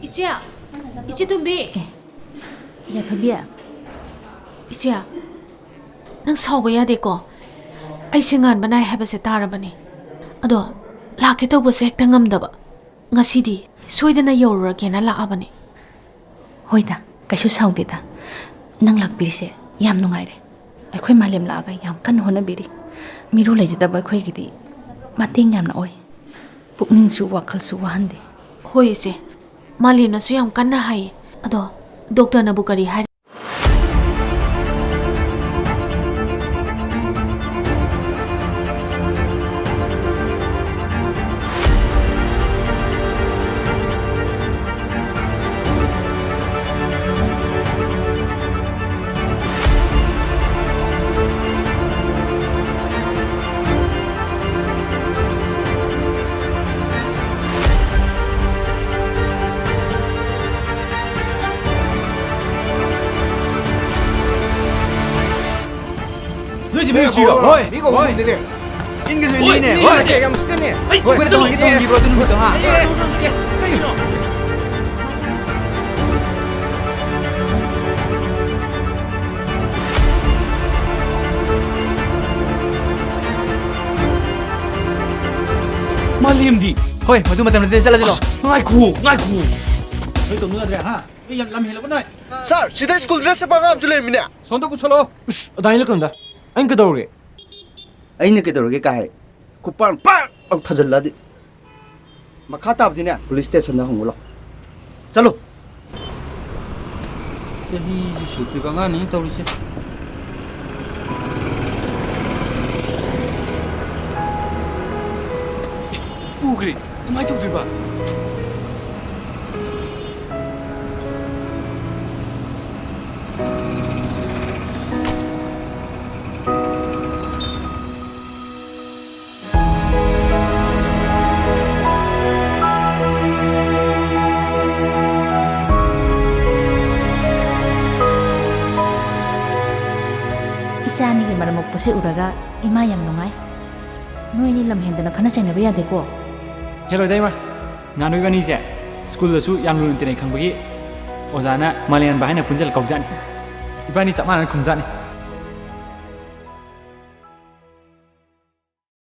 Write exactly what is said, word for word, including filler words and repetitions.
ꯏꯆꯦ, ꯏꯆꯦ ꯇꯣꯝꯕꯤ꯫ ꯑꯦ, ꯌꯥꯏꯐꯕꯤ꯫ ꯏꯆꯦ, ꯅꯪ ꯁꯥꯎꯕ ꯌꯥꯗꯦꯀꯣ꯫ ꯑꯩꯁꯦ ꯉꯥꯟꯕ ꯅꯥꯏ ꯍꯥꯏꯕꯁꯦ ꯇꯥꯔꯕꯅꯤ꯫ ꯑꯗꯣ ꯂꯥꯛꯀꯦ ꯇꯧꯕꯁꯦ ꯍꯦꯛꯇ ꯉꯝꯗꯕ꯫ ꯉꯁꯤꯗꯤ ꯁꯣꯏꯗꯅ ꯌꯧꯔꯨꯔꯒꯦꯅ ꯂꯥꯛꯑꯕꯅꯤ꯫ ꯍꯣꯏꯗ, ꯀꯩꯁꯨ ꯁꯥꯎꯗꯦꯗ꯫ ꯅꯪ ꯂꯥꯛꯄꯤꯔꯤꯁꯦ ꯌꯥꯝ ꯅꯨꯡꯉꯥꯏꯔꯦ꯫ ꯑꯩꯈꯣꯏ ꯃꯥꯂꯦꯝ ꯂꯥꯛꯑꯒ ꯌꯥꯝ ꯀꯟꯅ ꯍꯣꯠꯅꯕꯤꯔꯤ꯫ ꯃꯤꯔꯣꯜ ꯂꯩꯖꯗꯕ ꯑꯩꯈꯣꯏꯒꯤꯗꯤ ꯃꯇꯦꯡ ꯌꯥꯝꯅ ꯑꯣꯏ꯫ ꯄꯨꯛꯅꯤꯡꯁꯨ ꯋꯥꯈꯜꯁꯨ ꯋꯥꯍꯟꯗꯦ꯫ ꯍꯣꯏ ꯏꯆꯦ, ꯃꯥꯂꯦꯝꯅꯁꯨ ꯌꯥꯝ ꯀꯟꯅ ꯍꯥꯏꯌꯦ꯫ ꯑꯗꯣ ꯗꯣꯛꯇꯔꯅꯕꯨ ꯀꯔꯤ ꯍꯥꯏꯔꯤ? ꯅꯣꯏꯁꯦ ꯃꯤ ꯎꯁꯤꯠꯇ꯭ꯔꯤꯔꯣ? ꯍꯣꯏ, ꯃꯤꯒ ꯍꯣꯏ꯫ ꯍꯣꯡꯗꯦꯅꯦ꯫ ꯏꯟꯒꯁꯨ ꯍꯣꯏ, ꯏꯜꯂꯤꯅꯦ꯫ ꯃꯤ ꯍꯣꯏ꯫ ꯍꯥꯏꯁꯦ ꯌꯥꯝ ꯎꯁꯤꯠꯇꯦꯅꯦ꯫ ꯑꯩ ꯍꯣꯏ, ꯆꯤꯡꯈꯠꯂꯣ꯫ ꯇꯧꯍꯟꯒꯦ, ꯇꯧꯍꯟꯒꯦ, ꯕ꯭ꯔꯣ, ꯑꯗꯨ ꯅꯨꯃꯤꯠꯇꯣ, ꯍꯥ? ꯑꯦ, ꯑꯦ, ꯑꯦ, ꯀꯩꯅꯣ? ꯃꯥꯂꯦꯝꯗꯤ? ꯍꯣꯏ, ꯃꯗꯨ ꯃꯇꯝ ꯅꯠꯇꯦ, ꯆꯠꯂꯁꯤ ꯂꯥꯛꯑꯣ꯫ ꯑꯁ, ꯉꯥꯏꯈꯣ, ꯉꯥꯏꯈꯣ꯫ ꯅꯣꯏ ꯇꯧꯅꯨ ꯌꯥꯗ꯭ꯔꯦ, ꯍꯥ? ꯅꯣꯏ ꯌꯥꯝ ꯂꯝ ꯍꯦꯜꯂꯕ ꯅꯣꯏ꯫ ꯁꯥꯔ, ꯁꯤꯗ ꯁ꯭ꯀꯨꯜ ꯗ꯭ꯔꯦꯁ ꯁꯦꯠꯄ ꯑꯉꯥꯡ ꯑꯃꯁꯨ ꯂꯩꯔꯝꯃꯤꯅꯦ꯫ ꯁꯣꯝꯗ ꯄꯨꯁꯜꯂꯛꯑꯣ꯫ ꯏꯁ, ꯑꯗꯥꯏꯅ ꯀꯩꯅꯣꯗ꯫ ꯑꯩꯅ ꯀꯩꯗꯧꯔꯒꯦ? ꯑꯩꯅ ꯀꯩꯗꯧꯔꯒꯦ ꯀꯥꯏ ꯍꯥꯏ? ꯈꯨꯄꯥꯛꯅ ꯄꯥꯛ ꯂꯥꯎ ꯊꯥꯖꯤꯜꯂꯗꯤ꯫ ꯃꯈꯥ ꯇꯥꯕꯗꯤꯅꯦ, ꯄꯨꯂꯤꯁ ꯁ꯭ꯇꯦꯁꯟꯗ ꯍꯪꯉꯨ ꯂꯥꯎ꯫ ꯆꯠꯂꯨ꯫ ꯆꯍꯤꯁꯨ ꯁꯨꯗ꯭ꯔꯤꯕ ꯑꯉꯥꯡꯅꯤ ꯇꯧꯔꯤꯁꯦ꯫ ꯄꯨꯈ꯭ꯔꯦ꯫ ꯀꯃꯥꯏ ꯇꯧꯗꯣꯏꯕ? ꯏꯆꯥ ꯑꯅꯤꯒꯤ ꯃꯔꯝ ꯃꯣꯛꯄꯁꯦ ꯎꯔꯒ ꯏꯃꯥ ꯌꯥꯝ ꯅꯨꯡꯉꯥꯏ꯫ ꯅꯣꯏ ꯑꯅꯤ ꯂꯝ ꯍꯦꯟꯗꯅ ꯈꯠꯅ ꯆꯩꯅꯕ ꯌꯥꯗꯦꯀꯣ꯫ ꯍꯦꯜꯂꯣꯏꯗ ꯏꯃꯥ, ꯉꯥꯟꯕ ꯏꯕꯥꯅꯤꯁꯦ ꯁ꯭ꯀꯨꯜꯗꯁꯨ ꯌꯥꯝ ꯂꯨꯅ ꯇꯤꯟꯅꯩ ꯈꯪꯕꯒꯤ ꯑꯣꯖꯥꯅ ꯃꯂꯦꯟꯕ ꯍꯥꯏꯅ ꯄꯨꯟꯁꯤꯜꯂ ꯀꯧꯖꯥꯠꯅꯤ꯫ ꯏꯕꯥꯅꯤ ꯆꯞ ꯃꯥꯟꯅꯅ ꯈꯨꯝꯖꯥꯠꯅꯤ꯫